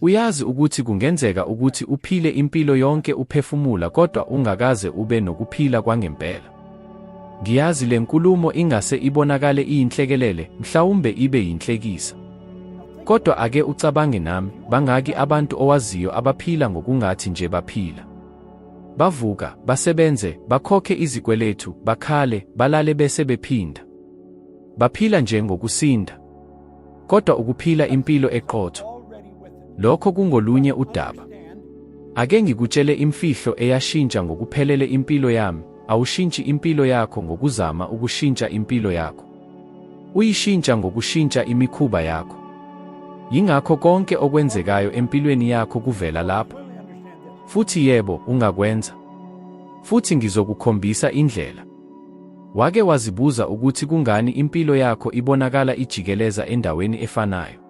Uyazi ukuthi kungenzeka ukuthi uphile impilo yonke uphefumula kodwa ungakaze ube nokuphila kwangempela. Ngiyazi le nkulumo ingase ibonakale iyinhlekelele, mhlawumbe ibe yinhlekisa. Kodwa ake ucabange nami, bangaki abantu owaziyo abaphila ngokungathi nje baphila? Bavuka, basebenze, bakhokhe izikweletu, bakhale, balale bese bephinda. Baphila nje ngokusinda. Kodwa ukuphila impilo eqotho, lokho kungolunye udaba. Ake ngikutshele imfihlo eyashintsha ngokuphelele impilo yami, awushintshi impilo yakho ngokuzama ukushintsha impilo yakho. Uyishintsha ngokushintsha imikhuba yakho. Yingakho konke okwenzekayo empilweni yakho kuvela lapho. Futhi yebo, ungakwenza. Futhi ngizokukhombisa indlela. Wake wazibuza ukuthi kungani impilo yakho ibonakala ijikeleza endaweni efanayo?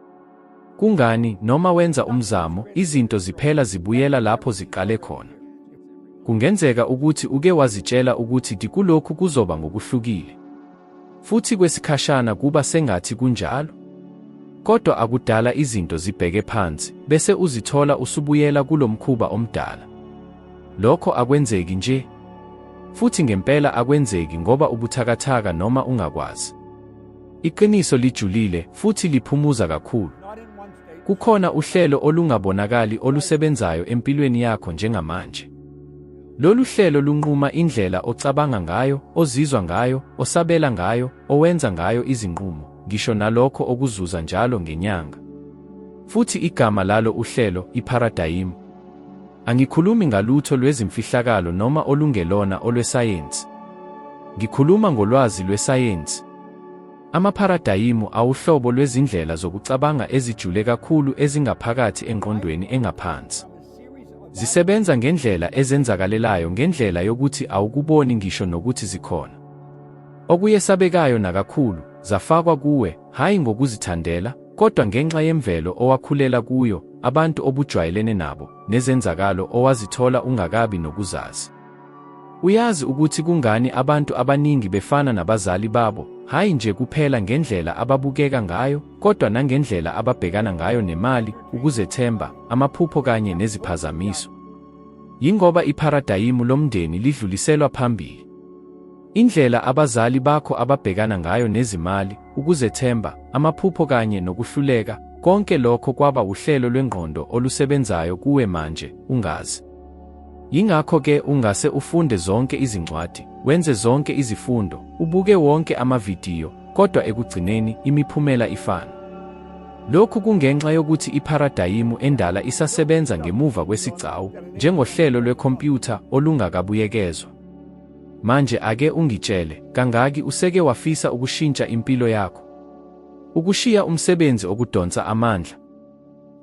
Kungani, noma wenza umzamo, izinto ziphela zibuyela lapho ziqale khona? Kungenzeka ukuthi uke wazitshela ukuthi kulokhu kuzoba ngokuhlukile. Futhi kwesikhashana kuba sengathi kunjalo. Kodwa akudala izinto zibheke phansi, bese uzithola usubuyela kulo mkhuba omdala. Lokho akwenzeki nje. Futhi ngempela akwenzeki ngoba ubuthakathaka noma ungakwazi. Iqiniso lijulile futhi liphumuza kakhulu. Kukhona uhlelo olungabonakali olusebenzayo empilweni yakho njengamanje. Lolu hlelo lunquma indlela ocabanga ngayo, ozizwa ngayo, osabela ngayo, owenza ngayo izinqumo, ngisho nalokho okuzuza njalo ngenyanga. Futhi igama lalo uhlelo, ipharadayimu. Angikhulumi ngalutho lwezimfihlakalo noma olungelona olwesayensi. Ngikhuluma ngolwazi lwesayensi. Amapharadayimu awuhlobo lwezindlela zokucabanga ezijule kakhulu ezingaphakathi engqondweni engaphansi. Zisebenza ngendlela ezenzakalelayo ngendlela yokuthi awukuboni ngisho nokuthi zikhona. Okuyesabekayo nakakhulu, zafakwa kuwe, hhayi ngokuzithandela, kodwa ngenxa yemvelo owakhulela kuyo, abantu obujwayelene nabo, nezenzakalo owazithola ungakabi nokuzazi. Uyazi ukuthi kungani abantu abaningi befana nabazali babo, hhayi nje kuphela ngendlela ababukeka ngayo, kodwa nangendlela ababhekana ngayo nemali, ukuzethemba, amaphupho kanye neziphazamiso. Yingoba ipharadayimu lomndeni lidluliselwa phambili. Indlela abazali bakho ababhekana ngayo nezimali, ukuzethemba, amaphupho kanye nokuhluleka, konke lokho kwaba wuhlelo lwengqondo olusebenzayo kuwe manje, ungazi. Yingakho-ke ungase ufunde zonke izincwadi, wenze zonke izifundo, ubuke wonke amavidiyo, kodwa ekugcineni, imiphumela ifana. Lokhu kungenxa yokuthi ipharadayimu endala isasebenza ngemuva kwesigcawu, njengohlelo lwekhompyutha olungakabuyekezwa. Manje ake ungitshele, kangaki useke wafisa ukushintsha impilo yakho? Ukushiya umsebenzi okudonsa amandla?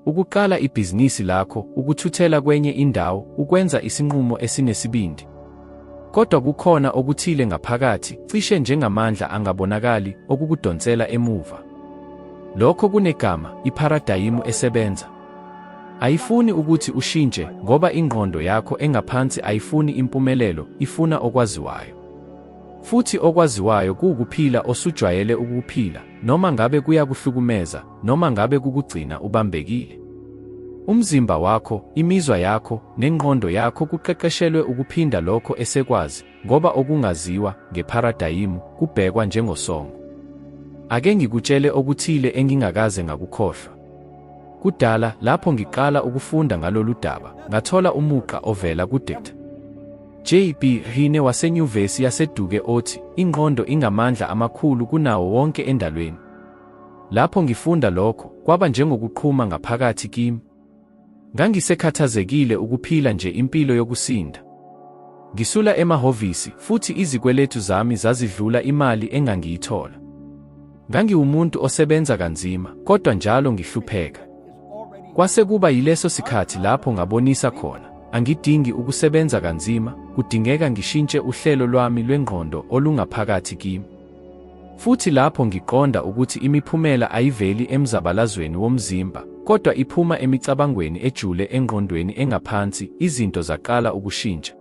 Ukuqala ibhizinisi lakho, ukuthuthela kwenye indawo, ukwenza isinqumo esinesibindi. Kodwa kukhona okuthile ngaphakathi, cishe njengamandla angabonakali, okukudonsela emuva. Lokho kunegama, ipharadayimu esebenza. Ayifuni ukuthi ushintshe, ngoba ingqondo yakho engaphansi ayifuni impumelelo, ifuna okwaziwayo. Futhi okwaziwayo kuwukuphila osujwayele ukukuphila, noma ngabe kuyakuhlukumeza, noma ngabe kukugcina ubambekile. Umzimba wakho, imizwa yakho, nengqondo yakho kuqeqeshelwe ukuphinda lokho esekwazi, ngoba okungaziwa, ngepharadayimu, kubhekwa njengosongo. Ake ngikutshele okuthile engingakaze ngakukhohlwa. Kudala, lapho ngiqala ukufunda ngalolu daba, ngathola umugqa ovela kuDr. JB Rhine waseNyuvesi yaseDuke othi, Ingqondo ingamandla amakhulu kunawo wonke endalweni. Lapho ngifunda lokho, kwaba njengokuqhuma ngaphakathi kimi. Ngangisekhathazekile ukuphila nje impilo yokusinda. Ngisula emahhovisi futhi izikweletu zami zazidlula imali engangiyithola. Ngangiwumuntu osebenza kanzima, kodwa njalo ngihlupheka. Kwase kuba yileso sikhathi lapho ngabonisa khona, angidingi ukusebenza kanzima, kudingeka ngishintshe uhlelo lwami lwengqondo olungaphakathi kimi. Futhi lapho ngiqonda ukuthi imiphumela ayiveli emzabalazweni womzimba, kodwa iphuma emicabangweni ejule engqondweni engaphansi, izinto zaqala ukushintsha.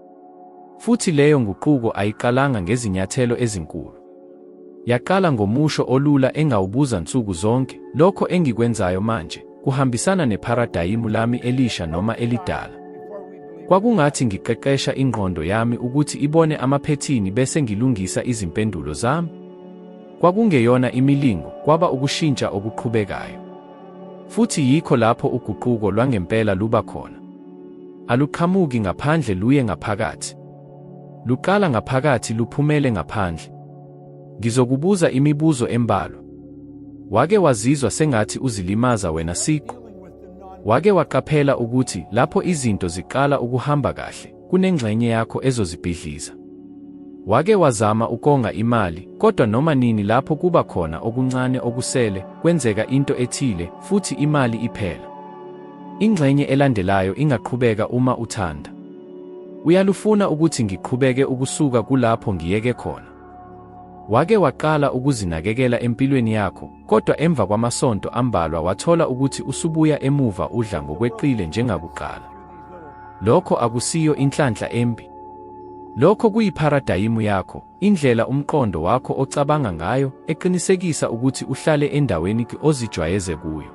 Futhi leyo nguquko ayiqalanga ngezinyathelo ezinkulu. Yaqala ngomusho olula engawubuza nsuku zonke, lokho engikwenzayo manje, kuhambisana nepharadayimu lami elisha noma elidala. Kwakungathi ngiqeqesha ingqondo yami ukuthi ibone amaphethini bese ngilungisa izimpendulo zami. Kwakungeyona imilingo, kwaba ukushintsha okuqhubekayo. Futhi yikho lapho uguquko lwangempela luba khona. Aluqhamuki ngaphandle luye ngaphakathi. Luqala ngaphakathi luphumele ngaphandle. Ngizokubuza imibuzo embalwa. Wake wazizwa sengathi uzilimaza wena siqu? Wake waqaphela ukuthi lapho izinto ziqala ukuhamba kahle, kunengxenye yakho ezozibhidliza? Wake wazama ukonga imali, kodwa noma nini lapho kuba khona okuncane okusele, kwenzeka into ethile, futhi imali iphela. Ingxenye elandelayo ingaqhubeka uma uthanda. Uyalufuna ukuthi ngiqhubeke ukusuka kulapho ngiyeke khona? Wake waqala ukuzinakekela empilweni yakho, kodwa emva kwamasonto ambalwa wathola ukuthi usubuya emuva udla ngokweqile njengakuqala. Lokho akusiyo inhlanhla embi. Lokho kuyipharadayimu yakho, indlela umqondo wakho ocabanga ngayo, eqinisekisa ukuthi uhlale endaweni ozijwayeze kuyo.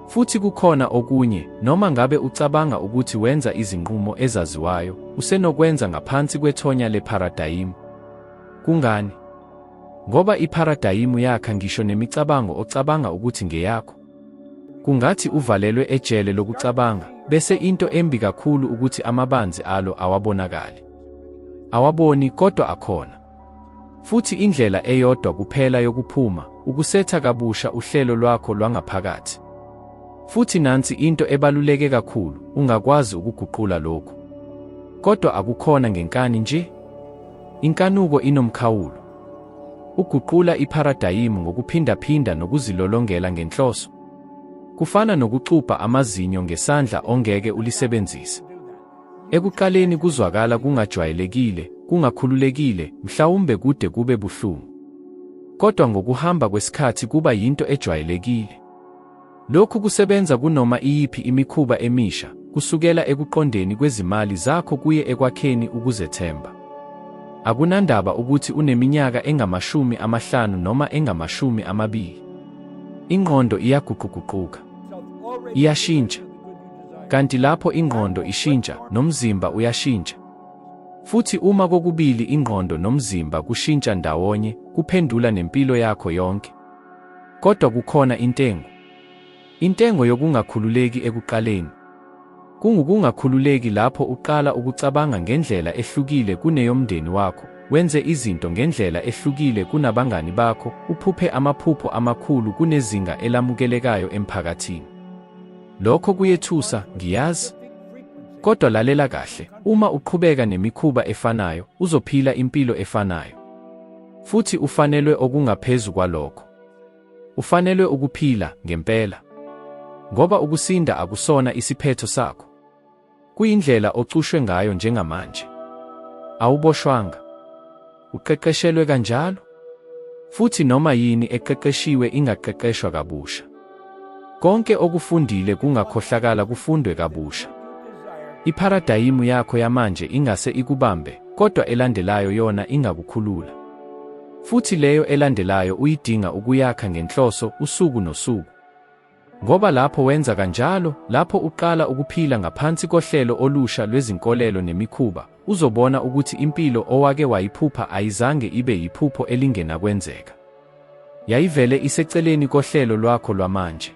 Futhi kukhona okunye, noma ngabe ucabanga ukuthi wenza izinqumo ezaziwayo, usenokwenza ngaphansi kwethonya lepharadayimu. Kungani? Ngoba ipharadayimu yakha ngisho nemicabango ocabanga ukuthi ngeyakho. Kungathi uvalelwe ejele lokucabanga, bese into embi kakhulu ukuthi amabanzi alo awabonakali. Awaboni, kodwa akhona. Futhi indlela eyodwa kuphela yokuphuma, ukusetha kabusha uhlelo lwakho lwangaphakathi. Futhi nansi into ebaluleke kakhulu, ungakwazi ukuguqula lokhu. Kodwa akukhona ngenkani nje. Inkanuko inomkhawulo. Uguqula ipharadayimu ngokuphindaphinda nokuzilolongela ngenhloso. Kufana nokuxubha amazinyo ngesandla ongeke ulisebenzise. Ekuqaleni kuzwakala kungajwayelekile, kungakhululekile, mhlawumbe kude kube buhlungu. Kodwa ngokuhamba kwesikhathi kuba yinto ejwayelekile. Lokhu kusebenza kunoma iyiphi imikhuba emisha, kusukela ekuqondeni kwezimali zakho kuye ekwakheni ukuzethemba. Akunandaba ukuthi uneminyaka engama-50 noma engama-20. Ingqondo iyaguquguquka. Iyashintsha. Kanti lapho ingqondo ishintsha, nomzimba uyashintsha. Futhi uma kokubili ingqondo nomzimba kushintsha ndawonye, kuphendula nempilo yakho yonke. Kodwa kukhona intengo. Intengo yokungakhululeki ekuqaleni. Kungukungakhululeki lapho uqala ukucabanga ngendlela ehlukile kuneyomndeni wakho, wenze izinto ngendlela ehlukile kunabangani bakho, uphuphe amaphupho amakhulu kunezinga elamukelekayo emphakathini. Lokho kuyethusa, ngiyazi. Kodwa lalela kahle, uma uqhubeka nemikhuba efanayo, uzophila impilo efanayo. Futhi ufanelwe okungaphezu kwalokho. Ufanelwe ukuphila, ngempela. Ngoba ukusinda akusona isiphetho sakho. Kuyindlela ocushwe ngayo njengamanje. Awuboshwanga. Uqeqeshelwe kanjalo. Futhi noma yini eqeqeshiwe ingaqeqeshwa kabusha. Konke okufundile kungakhohlakala kufundwe kabusha. Ipharadayimu yakho yamanje ingase ikubambe, kodwa elandelayo yona ingakukhulula. Futhi leyo elandelayo uyidinga ukuyakha ngenhloso usuku nosuku. Ngoba lapho wenza kanjalo, lapho uqala ukuphila ngaphansi kohlelo olusha lwezinkolelo nemikhuba, uzobona ukuthi impilo owake wayiphupha ayizange ibe yiphupho elingenakwenzeka. Yayivele iseceleni kohlelo lwakho lwamanje.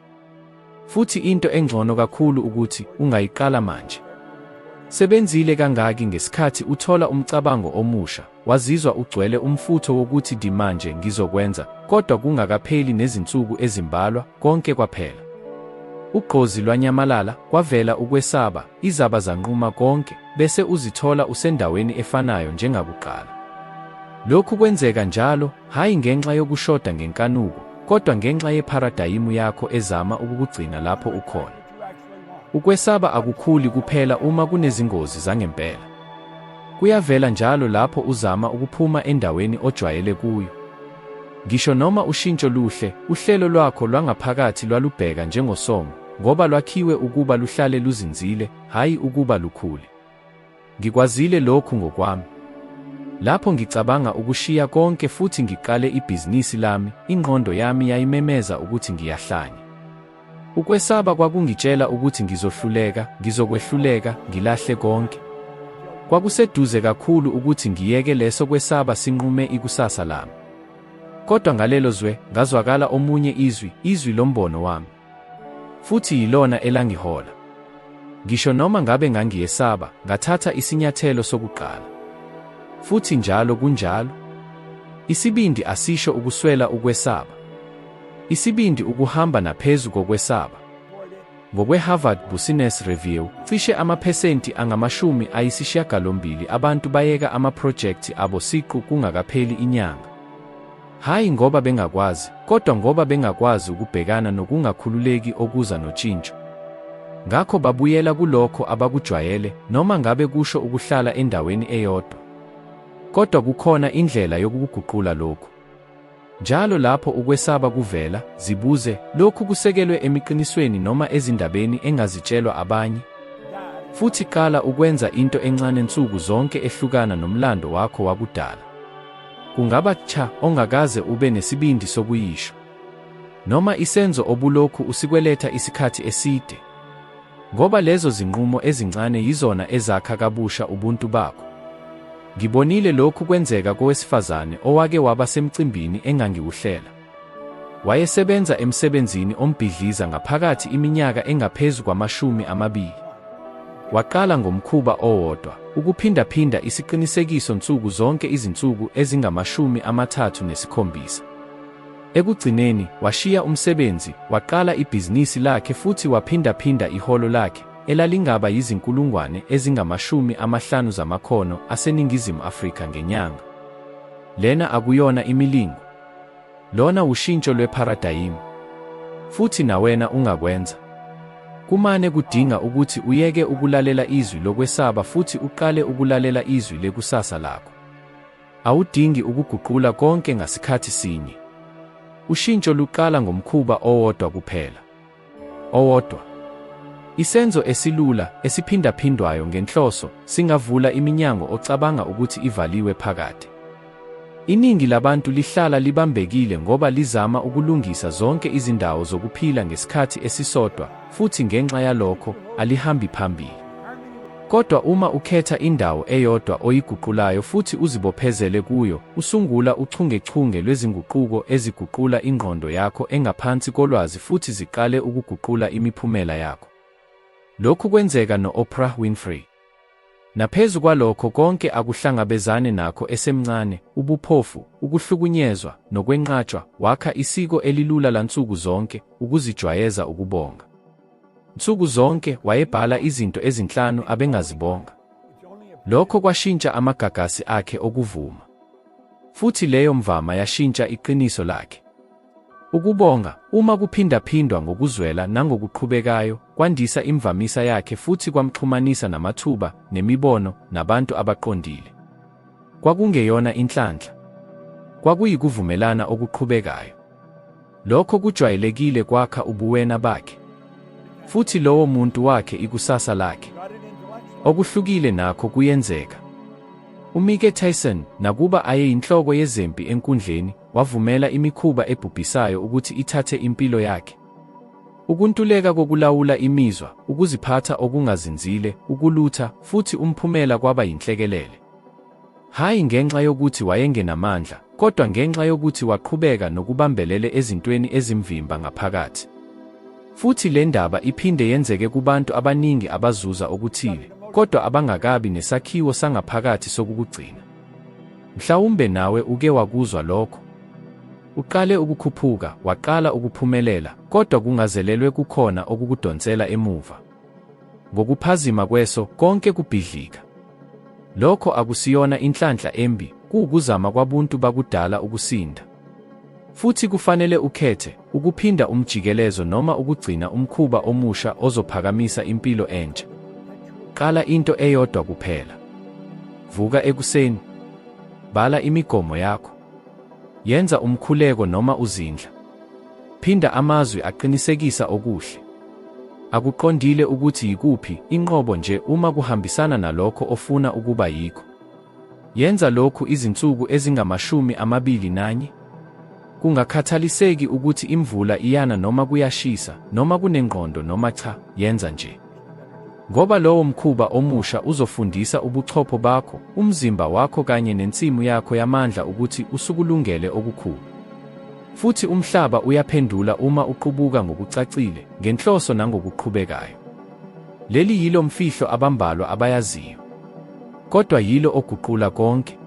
Futhi into engcono kakhulu ukuthi ungayiqala manje. Sebenzile kangaki ngesikhathi uthola umcabango omusha, wazizwa ugcwele umfutho wokuthi di manje ngizokwenza, kodwa kungakapheli nezinsuku ezimbalwa, konke kwaphela. Ugqozi lwanyamalala, kwavela ukwesaba, izaba zanquma konke, bese uzithola usendaweni efanayo njengakuqala. Lokhu kwenzeka njalo, hhayi ngenxa yokushoda ngenkanuko, kodwa ngenxa yepharadayimu yakho ezama ukukugcina lapho ukhona. Ukwesaba akukhuli kuphela uma kunezingozi zangempela. Kuyavela njalo lapho uzama ukuphuma endaweni ojwayele kuyo. Ngisho noma ushintsho luhle, uhlelo lwakho lwangaphakathi lwalubheka njengosongo, ngoba lwakhiwe ukuba luhlale luzinzile, hhayi ukuba lukhule. Ngikwazile lokhu ngokwami. Lapho ngicabanga ukushiya konke futhi ngiqale ibhizinisi lami, ingqondo yami yayimemeza ukuthi ngiyahlanya. Ukwesaba kwakungitshela ukuthi ngizohluleka, ngizokwehluleka, ngilahle konke. Kwakuseduze kakhulu ukuthi ngiyeke leso kwesaba sinqume ikusasa lami. Kodwa ngalelo zwe, ngazwakala omunye izwi, izwi lombono wami. Futhi yilona elangihola. Ngisho noma ngabe ngangiyesaba, ngathatha isinyathelo sokuqala. Futhi njalo kunjalo. Isibindi asisho ukuswela ukwesaba. Isibindi ukuhamba naphezu kokwesaba. Ngokwe-Harvard Business Review, cishe amaphesenti angama-80 abantu bayeka amaphrojekthi abo siqu kungakapheli inyanga. Hhayi ngoba bengakwazi, kodwa ngoba bengakwazi ukubhekana nokungakhululeki okuza notshintsho. Ngakho babuyela kulokho abakujwayele, noma ngabe kusho ukuhlala endaweni eyodwa. Kodwa kukhona indlela yokukuguqula lokhu. Njalo lapho ukwesaba kuvela, zibuze, Lokhu kusekelwe emiqinisweni noma ezindabeni engazitshelwa abanye? Futhi qala ukwenza into encane nsuku zonke ehlukana nomlando wakho wakudala. Kungaba cha ongakaze ube nesibindi sokuyisho. Noma isenzo obulokhu usikweletha isikhathi eside. Ngoba lezo zinqumo ezincane yizona ezakha kabusha ubuntu bakho. Ngibonile lokhu kwenzeka kowesifazane owake waba semcimbini engangiwuhlela. Wayesebenza emsebenzini ombhidliza ngaphakathi iminyaka engaphezu kwama-20. Waqala ngomkhuba owodwa, ukuphindaphinda isiqinisekiso nsuku zonke izinsuku ezingama-37. Ekugcineni, washiya umsebenzi, waqala ibhizinisi lakhe futhi waphindaphinda iholo lakhe, elalingaba yizinkulungwane ezingama-50 zamakhono aseNingizimu Afrika ngenyanga. Lena akuyona imilingo. Lona wushintsho lwepharadayimu. Futhi nawena ungakwenza. Kumane kudinga ukuthi uyeke ukulalela izwi lokwesaba futhi uqale ukulalela izwi lekusasa lakho. Awudingi ukuguqula konke ngasikhathi sinye. Ushintsho luqala ngomkhuba owodwa kuphela. Owodwa. Isenzo esilula, esiphindaphindwayo ngenhloso, singavula iminyango ocabanga ukuthi ivaliwe phakade. Iningi labantu lihlala libambekile ngoba lizama ukulungisa zonke izindawo zokuphila ngesikhathi esisodwa, futhi ngenxa yalokho, alihambi phambili. Kodwa uma ukhetha indawo eyodwa oyiguqulayo futhi uzibophezele kuyo, usungula uchungechunge lwezinguquko eziguqula ingqondo yakho engaphansi kolwazi futhi ziqale ukuguqula imiphumela yakho. Lokhu kwenzeka no-Oprah Winfrey. Naphezu kwalokho konke akuhlangabezane nakho esemncane, ubuphofu, ukuhlukunyezwa, nokwenqatshwa, wakha isiko elilula lansuku zonke, ukuzijwayeza ukubonga. Nsuku zonke wayebhala izinto ezinhlanu abengazibonga. Lokho kwashintsha amagagasi akhe okuvuma. Futhi leyo mvama yashintsha iqiniso lakhe. Ukubonga, uma kuphindaphindwa ngokuzwela nangokuqhubekayo, kwandisa imvamisa yakhe futhi kwamxhumanisa namathuba, nemibono, nabantu abaqondile. Kwakungeyona inhlanhla. Kwakuyikuvumelana okuqhubekayo. Lokho kujwayelekile kwakha ubuwena bakhe. Futhi lowo muntu wakhe ikusasa lakhe. Okuhlukile nakho kuyenzeka. UMike Tyson, nakuba ayeyinhloko yezempi enkundleni, wavumela imikhuba ebhubhisayo ukuthi ithathe impilo yakhe. Ukuntuleka kokulawula imizwa, ukuziphatha okungazinzile, ukulutha, futhi umphumela kwaba yinhlekelele. Hhayi ngenxa yokuthi wayengenamandla, kodwa ngenxa yokuthi waqhubeka nokubambelele ezintweni ezimvimba ngaphakathi. Futhi le ndaba iphinde yenzeke kubantu abaningi abazuza okuthile, kodwa abangakabi nesakhiwo sangaphakathi sokukugcina. Mhlawumbe nawe uke wakuzwa lokho. Uqale ukukhuphuka, waqala ukuphumelela, kodwa kungazelelwe kukhona okukudonsela emuva. Ngokuphazima kweso, konke kubhidlika. Lokho akusiyona inhlanhla embi, kuwukuzama kwabuntu bakudala ukusinda. Futhi kufanele ukhethe, ukuphinda umjikelezo noma ukugcina umkhuba omusha ozophakamisa impilo entsha. Qala into eyodwa kuphela. Vuka ekuseni. Bhala imigomo yakho. Yenza umkhuleko noma uzindla. Phinda amazwi aqinisekisa okuhle. Akuqondile ukuthi yikuphi, inqobo nje uma kuhambisana nalokho ofuna ukuba yikho. Yenza lokhu izinsuku ezingama-21. Kungakhathaliseki ukuthi imvula iyana noma kuyashisa, noma kunengqondo noma cha, yenza nje. Ngoba lowo mkhuba omusha uzofundisa ubuchopho bakho, umzimba wakho kanye nensimu yakho yamandla ukuthi usukulungele okukhulu. Futhi umhlaba uyaphendula uma uqubuka ngokucacile, ngenhloso nangokuqhubekayo. Leli yilo mfihlo abambalwa abayaziyo. Kodwa yilo oguqula konke.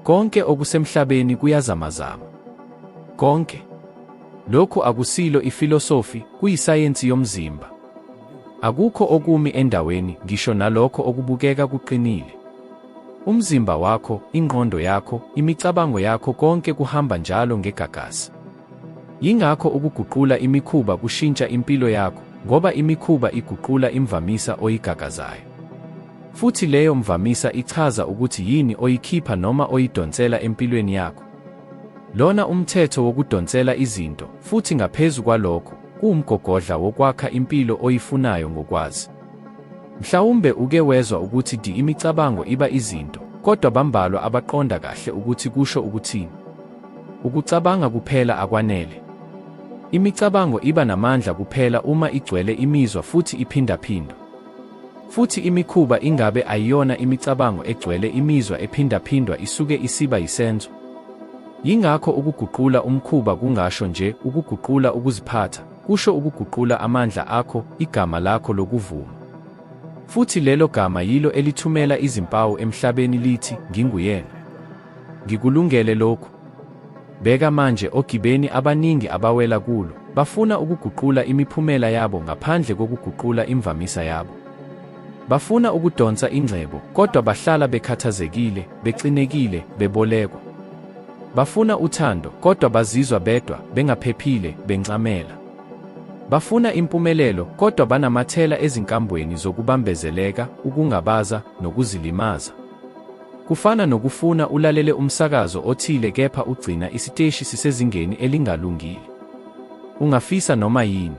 Konke okusemhlabeni kuyazamazama. Konke. Lokhu akusilo ifilosofi, kuyisayensi yomzimba. Akukho okumi endaweni, ngisho nalokho okubukeka kuqinile. Umzimba wakho, ingqondo yakho, imicabango yakho konke kuhamba njalo ngegagasi. Yingakho ukuguqula imikhuba kushintsha impilo yakho, ngoba imikhuba iguqula imvamisa oyigagazayo. Futhi leyo mvamisa ichaza ukuthi yini oyikhipha noma oyidonsela empilweni yakho. Lona umthetho wokudonsela izinto, futhi ngaphezu kwalokho, kuwumgogodla wokwakha impilo oyifunayo ngokwazi. Mhlawumbe uke wezwa ukuthi di imicabango iba izinto, kodwa bambalwa abaqonda kahle ukuthi kusho ukuthini. Ukucabanga kuphela akwanele. Imicabango iba namandla kuphela uma igcwele imizwa futhi iphindaphindwa. Futhi imikhuba ingabe ayiyona imicabango egcwele imizwa ephindaphindwa isuke isiba yisenzo. Yingakho ukuguqula umkhuba kungasho nje ukuguqula ukuziphatha, kusho ukuguqula amandla akho, igama lakho lokuvuma. Futhi lelo gama yilo elithumela izimpawu emhlabeni lithi, Nginguyena. Ngikulungele lokhu. Bheka manje ogibeni abaningi abawela kulo, bafuna ukuguqula imiphumela yabo ngaphandle kokuguqula imvamisa yabo. Bafuna ukudonsa ingcebo, kodwa bahlala bekhathazekile, bexinekile, bebolekwa. Bafuna uthando, kodwa bazizwa bedwa, bengaphephile, bencamela. Bafuna impumelelo, kodwa banamathela ezinkambweni zokubambezeleka, ukungabaza, nokuzilimaza. Kufana nokufuna ulalele umsakazo othile kepha ugcina isiteshi sisezingeni elingalungile. Ungafisa noma yini.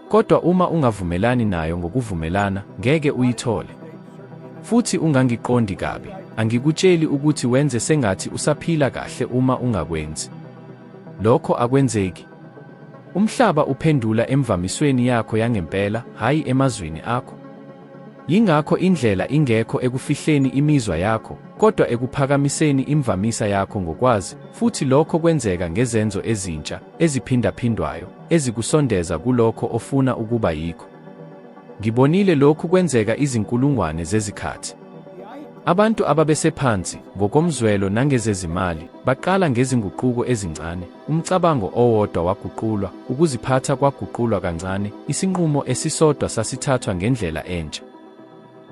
Kodwa uma ungavumelani nayo ngokuvumelana, ngeke uyithole. Futhi ungangiqondi kabi, angikutsheli ukuthi wenze sengathi usaphila kahle uma ungakwenzi. Lokho akwenzeki. Umhlaba uphendula emvamisweni yakho yangempela, hhayi emazwini akho. Yingakho indlela ingekho ekufihleni imizwa yakho, kodwa ekuphakamiseni imvamisa yakho ngokwazi, futhi lokho kwenzeka ngezenzo ezintsha, eziphindaphindwayo, ezikusondeza kulokho ofuna ukuba yikho. Ngibonile lokhu kwenzeka izinkulungwane zezikhathi. Abantu ababesephansi, ngokomzwelo nangezezimali, baqala ngezinguquko ezincane, Umcabango owodwa waguqulwa, ukuziphatha kwaguqulwa kancane, isinqumo esisodwa sasithathwa ngendlela entsha.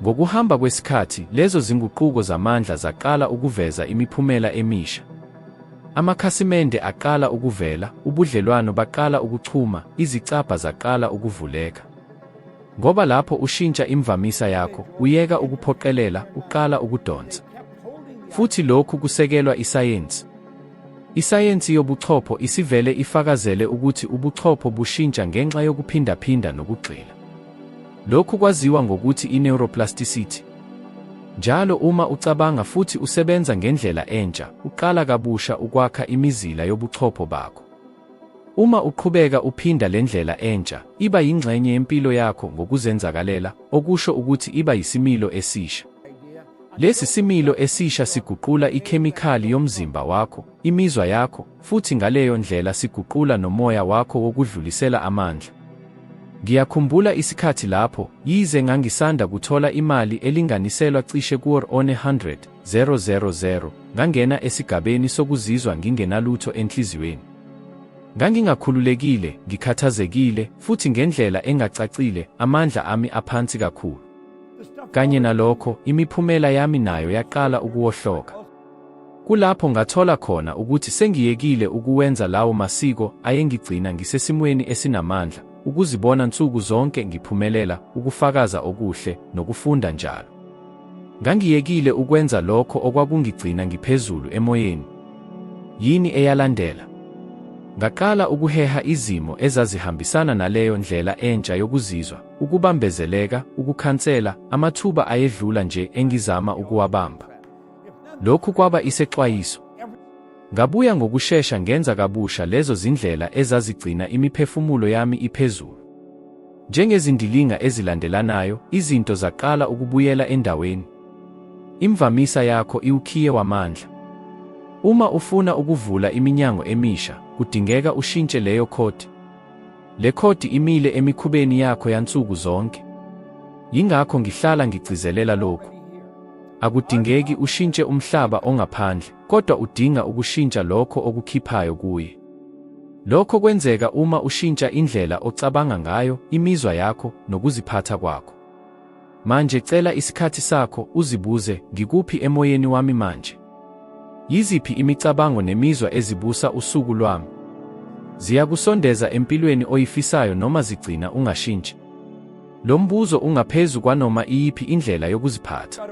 Ngokuhamba kwesikhathi, lezo zinguquko zamandla zaqala ukuveza imiphumela emisha. Amakhasimende aqala ukuvela, ubudlelwano baqala ukuchuma, izicabha zaqala ukuvuleka. Ngoba lapho ushintsha imvamisa yakho, uyeka ukuphoqelela, uqala ukudonsa. Futhi lokhu kusekelwa isayensi. Isayensi yobuchopho isivele ifakazele ukuthi ubuchopho bushintsha ngenxa yokuphindaphinda nokugxila. Lokhu kwaziwa ngokuthi i-neuroplasticity. Njalo uma ucabanga futhi usebenza ngendlela entsha, uqala kabusha ukwakha imizila yobuchopho bakho. Uma uqhubeka uphinda le ndlela entsha, iba yingxenye yempilo yakho ngokuzenzakalela, okusho ukuthi iba yisimilo esisha. Lesi similo esisha siguqula ikhemikhali yomzimba wakho, imizwa yakho, futhi ngaleyo ndlela siguqula nomoya wakho wokudlulisela amandla. Ngiyakhumbula isikhathi lapho, yize ngangisanda kuthola imali elinganiselwa cishe ku-R100, 000, ngangena esigabeni sokuzizwa ngingenalutho enhliziyweni. Ngangingakhululekile, ngikhathazekile, futhi ngendlela engacacile, amandla ami aphansi kakhulu. Kanye nalokho, imiphumela yami nayo yaqala ukuwohloka. Kulapho ngathola khona ukuthi sengiyekile ukuwenza lawo masiko ayengigcina ngisesimweni esinamandla, ukuzibona nsuku zonke ngiphumelela, ukufakaza okuhle, nokufunda njalo. Ngangiyekile ukwenza lokho okwakungigcina ngiphezulu emoyeni. Yini eyalandela? Ngaqala ukuheha izimo ezazihambisana naleyo ndlela entsha yokuzizwa, ukubambezeleka, ukukhansela, amathuba ayedlula nje engizama ukuwabamba. Lokhu kwaba isexwayiso. Ngabuya ngokushesha ngenza kabusha lezo zindlela ezazigcina imiphefumulo yami iphezulu. Njengezindilinga ezilandelanayo, izinto zaqala ukubuyela endaweni. Imvamisa yakho iwukhiye wamandla. Uma ufuna ukuvula iminyango emisha, kudingeka ushintshe leyo khodi. Le khodi imile emikhubeni yakho yansuku zonke. Yingakho ngihlala ngigcizelela lokhu. Akudingeki ushintshe umhlaba ongaphandle, kodwa udinga ukushintsha lokho okukhiphayo kuye. Lokho kwenzeka uma ushintsha indlela ocabanga ngayo, imizwa yakho, nokuziphatha kwakho. Manje cela isikhathi sakho, uzibuze, ngikuphi emoyeni wami manje? Yiziphi imicabango nemizwa ezibusa usuku lwami? Ziyakusondeza empilweni oyifisayo noma zigcina ungashintshi? Lo mbuzo ungaphezu kwanoma iyiphi indlela yokuziphatha.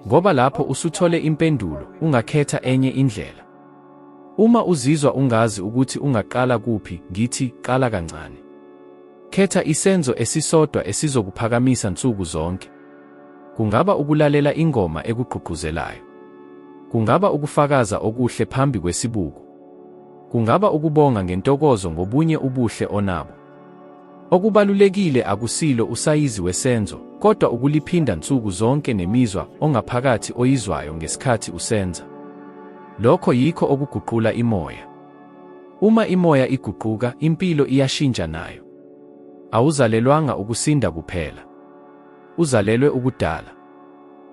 Ngoba lapho usuthole impendulo, ungakhetha enye indlela. Uma uzizwa ungazi ukuthi ungaqala kuphi, ngithi qala kancane. Khetha isenzo esisodwa esizokuphakamisa nsuku zonke. Kungaba ukulalela ingoma ekugqugquzelayo. Kungaba ukufakaza okuhle phambi kwesibuko. Kungaba ukubonga ngentokozo ngobunye ubuhle onabo. Okubalulekile akusilo usayizi wesenzo, kodwa ukuliphinda nsuku zonke nemizwa ongaphakathi oyizwayo ngesikhathi usenza. Lokho yikho okuguqula imoya. Uma imoya iguquka, impilo iyashintsha nayo. Awuzalelwanga ukusinda kuphela. Uzalelwe ukudala.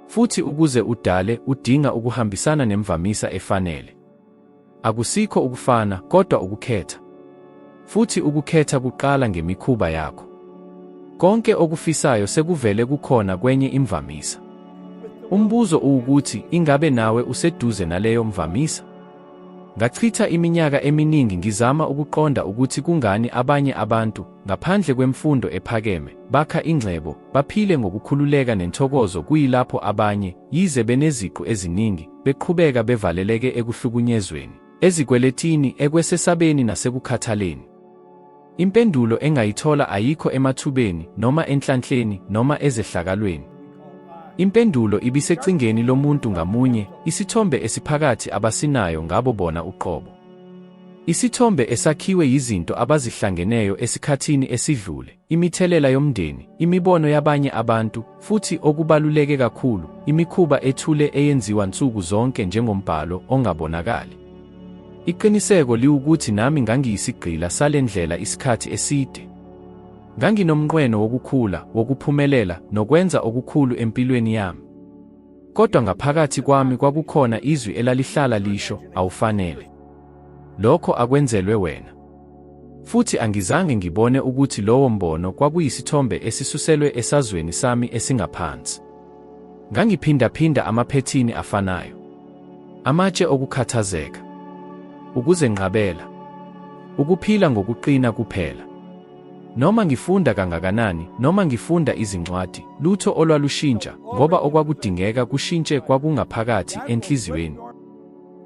Futhi ukuze udale, udinga ukuhambisana nemvamisa efanele. Akusikho ukufana, kodwa ukukhetha. Futhi ukukhetha kuqala ngemikhuba yakho. Konke okufisayo sekuvele kukhona kwenye imvamisa. Umbuzo uwukuthi, ingabe nawe useduze naleyo mvamisa? Ngachitha iminyaka eminingi ngizama ukuqonda ukuthi kungani abanye abantu, ngaphandle kwemfundo ephakeme, bakha ingcebo, baphile ngokukhululeka nentokozo kuyilapho abanye, yize beneziqu eziningi, beqhubeka bevaleleke ekuhlukunyezweni, ezikweletini, ekwesesabeni nasekukhathaleni. Impendulo engayithola ayikho emathubeni, noma enhlanhleni, noma ezehlakalweni. Impendulo ibisecingeni lomuntu ngamunye, isithombe esiphakathi abasinayo ngabo bona uqobo. Isithombe esakhiwe yizinto abazihlangeneyo esikhathini esidlule, imithelela yomndeni, imibono yabanye abantu, futhi okubaluleke kakhulu, imikhuba ethule eyenziwa nsuku zonke njengombhalo ongabonakali. Iqiniseko liwukuthi nami ngangiyisigqila sale ndlela isikhathi eside. Nganginomnqweno wokukhula, wokuphumelela, nokwenza okukhulu empilweni yami. Kodwa ngaphakathi kwami kwakukhona izwi elalihlala lisho, awufanele. Lokho akwenzelwe wena. Futhi angizange ngibone ukuthi lowo mbono kwakuyisithombe esisuselwe esazweni sami esingaphansi. Ngangiphindaphinda amaphethini afanayo. Amatshe okukhathazeka. Ukuzenqabela. Ukuphila ngokuqina kuphela. Noma ngifunda kangakanani, noma ngifunda izincwadi, lutho olwalushintsha, ngoba okwakudingeka kushintshe kwakungaphakathi enhliziyweni.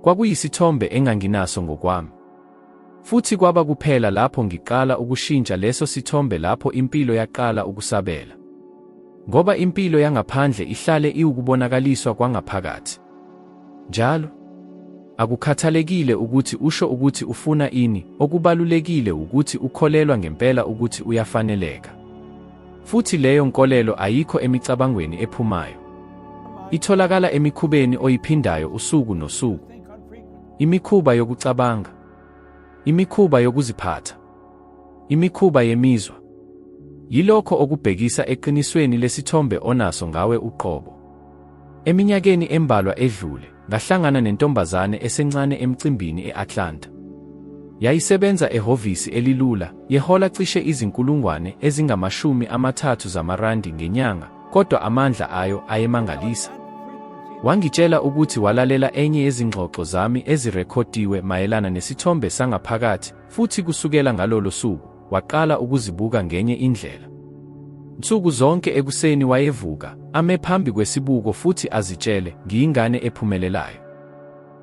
Kwakuyisithombe enganginaso ngokwami. Futhi kwaba kuphela lapho ngiqala ukushintsha leso sithombe lapho impilo yaqala ukusabela. Ngoba impilo yangaphandle ihlale iwukubonakaliswa kwangaphakathi. Njalo. Akukhathalekile ukuthi usho ukuthi ufuna ini, okubalulekile wukuthi ukholelwa ngempela ukuthi uyafaneleka. Futhi leyo nkolelo ayikho emicabangweni ephumayo. Itholakala emikhubeni oyiphindayo usuku nosuku. Imikhuba yokucabanga. Imikhuba yokuziphatha. Imikhuba yemizwa. Yilokho okubhekisa eqinisweni lesithombe onaso ngawe uqobo. Eminyakeni embalwa edlule, ngahlangana nentombazane esencane emcimbini e-Atlanta. Yayisebenza ehhovisi elilula, yehola cishe izinkulungwane ezingama-30 zamarandi ngenyanga, kodwa amandla ayo ayemangalisa. Wangitshela ukuthi walalela enye yezingxoxo zami ezirekhodiwe mayelana nesithombe sangaphakathi futhi kusukela ngalolo suku, waqala ukuzibuka ngenye indlela. Nsuku zonke ekuseni wayevuka, ame phambi kwesibuko futhi azitshele, Ngiyingane ephumelelayo.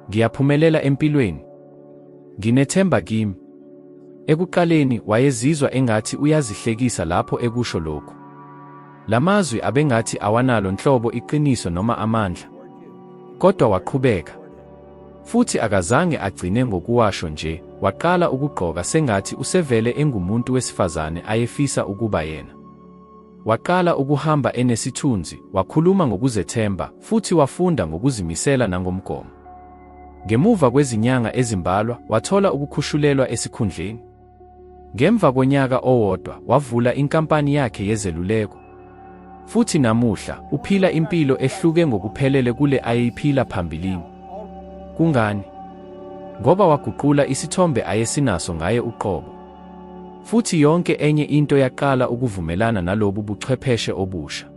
Ngiyaphumelela empilweni. Nginethemba kimi. Ekuqaleni, wayezizwa engathi uyazihlekisa lapho ekusho lokhu. La mazwi abengathi awanalo nhlobo iqiniso noma amandla. Kodwa waqhubeka. Futhi akazange agcine ngokuwasho nje, waqala ukugqoka sengathi usevele engumuntu wesifazane ayefisa ukuba yena. Waqala ukuhamba enesithunzi, wakhuluma ngokuzethemba, futhi wafunda ngokuzimisela nangomgomo. Ngemuva kwezinyanga ezimbalwa, wathola ukukhushulelwa esikhundleni. Ngemva konyaka owodwa, wavula inkampani yakhe yezeluleko. Futhi namuhla, uphila impilo ehluke ngokuphelele kule ayeyiphila phambilini. Kungani? Ngoba waguqula isithombe ayesinaso ngaye uqobo. Futhi yonke enye into yaqala ukuvumelana nalobu buchwepheshe obusha.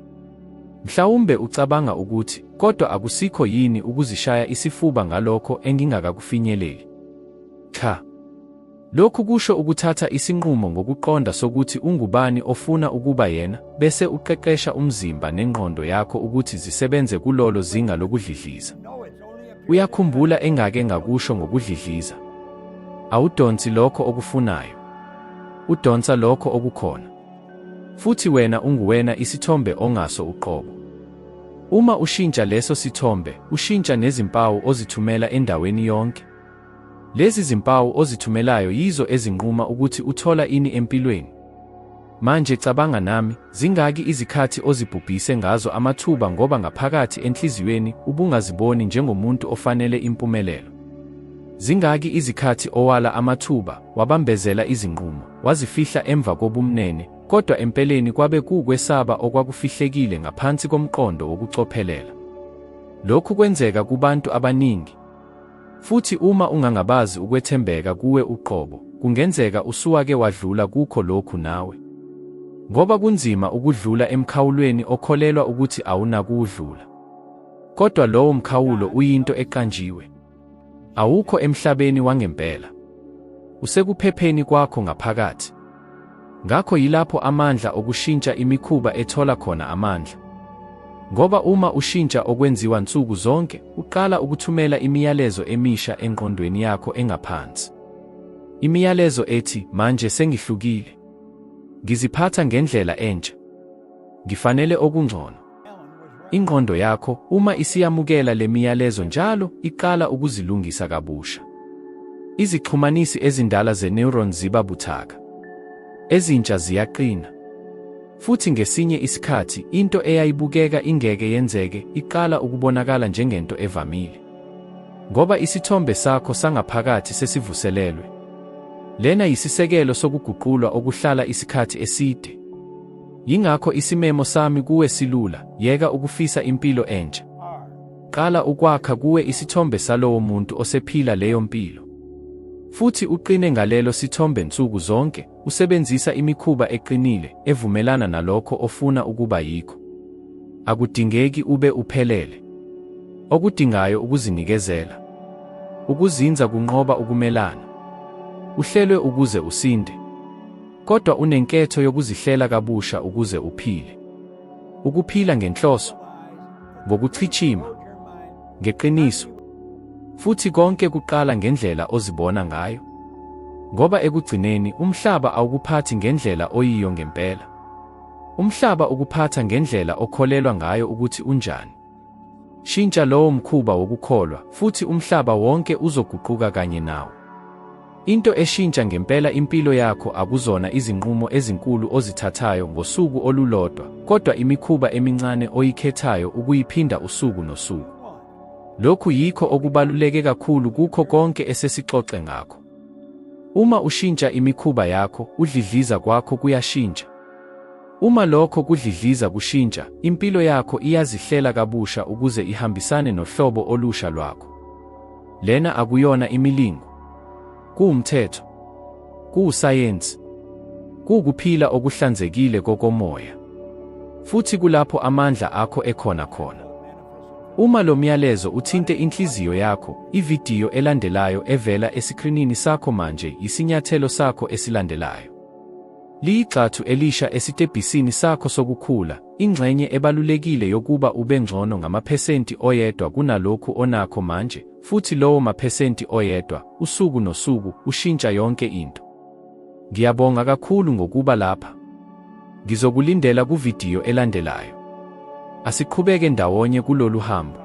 Mhlawumbe ucabanga ukuthi, kodwa akusikho yini ukuzishaya isifuba ngalokho engingakakufinyeleli? Cha. Lokhu kusho ukuthatha isinqumo ngokuqonda sokuthi ungubani ofuna ukuba yena, bese uqeqesha umzimba nengqondo yakho ukuthi zisebenze kulolo zinga lokudlidliza. Uyakhumbula engake ngakusho ngokudlidliza? Awudonsi lokho okufunayo. Udonsa lokho okukhona. Futhi wena unguwena isithombe ongaso uqobo. Uma ushintsha leso sithombe, ushintsha nezimpawu ozithumela endaweni yonke. Lezi zimpawu ozithumelayo yizo ezinquma ukuthi uthola ini empilweni. Manje cabanga nami, zingaki izikhathi ozibhubhise ngazo amathuba ngoba ngaphakathi enhliziyweni ubungaziboni njengomuntu ofanele impumelelo? Zingaki izikhathi owala amathuba, wabambezela izinqumo, wazifihla emva kobumnene, kodwa empeleni kwabe kuwukwesaba okwakufihlekile ngaphansi komqondo wokucophelela? Lokhu kwenzeka kubantu abaningi. Futhi uma ungangabazi ukwethembeka kuwe uqobo, kungenzeka usuwake wadlula kukho lokhu nawe. Ngoba kunzima ukudlula emkhawulweni okholelwa ukuthi awunakuwudlula. Kodwa lowo mkhawulo uyinto eqanjiwe. Awukho emhlabeni wangempela. Usekuphepheni kwakho ngaphakathi. Ngakho yilapho amandla okushintsha imikhuba ethola khona amandla. Ngoba uma ushintsha okwenziwa nsuku zonke, uqala ukuthumela imiyalezo emisha engqondweni yakho engaphansi. Imiyalezo ethi, manje sengihlukile. Ngiziphatha ngendlela entsha. Ngifanele okungcono. Ingqondo yakho, uma isiyamukela le miyalezo njalo, iqala ukuzilungisa kabusha. Izixhumanisi ezindala ze-neuron ziba buthaka. Ezintsha ziyaqina. Futhi ngesinye isikhathi, into eyayibukeka ingeke yenzeke iqala ukubonakala njengento evamile. Ngoba isithombe sakho sangaphakathi sesivuselelwe. Lena yisisekelo sokuguqulwa okuhlala isikhathi eside. Yingakho isimemo sami kuwe silula, yeka ukufisa impilo entsha. Qala ukwakha kuwe isithombe salowo muntu osephila leyo mpilo. Futhi uqine ngalelo sithombe nsuku zonke, usebenzisa imikhuba eqinile, evumelana nalokho ofuna ukuba yikho. Akudingeki ube uphelele. Okudingayo ukuzinikezela. Ukuzinza kunqoba ukumelana. Uhlelwe ukuze usinde. Kodwa unenketho yokuzihlela kabusha ukuze uphile. Ukuphila ngenhloso. Ngokuchichima. Ngeqiniso. Futhi konke kuqala ngendlela ozibona ngayo. Ngoba ekugcineni umhlaba awukuphathi ngendlela oyiyo ngempela. Umhlaba ukuphatha ngendlela okholelwa ngayo ukuthi unjani. Shintsha lowo mkhuba wokukholwa, futhi umhlaba wonke uzoguquka kanye nawo. Into eshintsha ngempela impilo yakho akuzona izinqumo ezinkulu ozithathayo ngosuku olulodwa, kodwa imikhuba emincane oyikhethayo ukuyiphinda usuku nosuku. Lokhu yikho okubaluleke kakhulu kukho konke esesixoxe ngakho. Uma ushintsha imikhuba yakho, udlidliza kwakho kuyashintsha. Uma lokho kudlidliza kushintsha, impilo yakho iyazihlela kabusha ukuze ihambisane nohlobo olusha lwakho. Lena akuyona imilingo. Kuwumthetho. Kuwusayensi. Kuwukuphila okuhlanzekile kokomoya. Futhi kulapho amandla akho ekhona khona. Uma lo myalezo uthinte inhliziyo yakho, ividiyo elandelayo evela esikrinini sakho manje yisinyathelo sakho esilandelayo. Liyigxathu elisha esitebhisini sakho sokukhula, ingxenye ebalulekile yokuba ube ngcono ngamaphesenti oyedwa kunalokhu onakho manje, futhi lowo maphesenti oyedwa, usuku nosuku, ushintsha yonke into. Ngiyabonga kakhulu ngokuba lapha. Ngizokulindela kuvidiyo elandelayo. Asiqhubeke ndawonye kulolu hambo.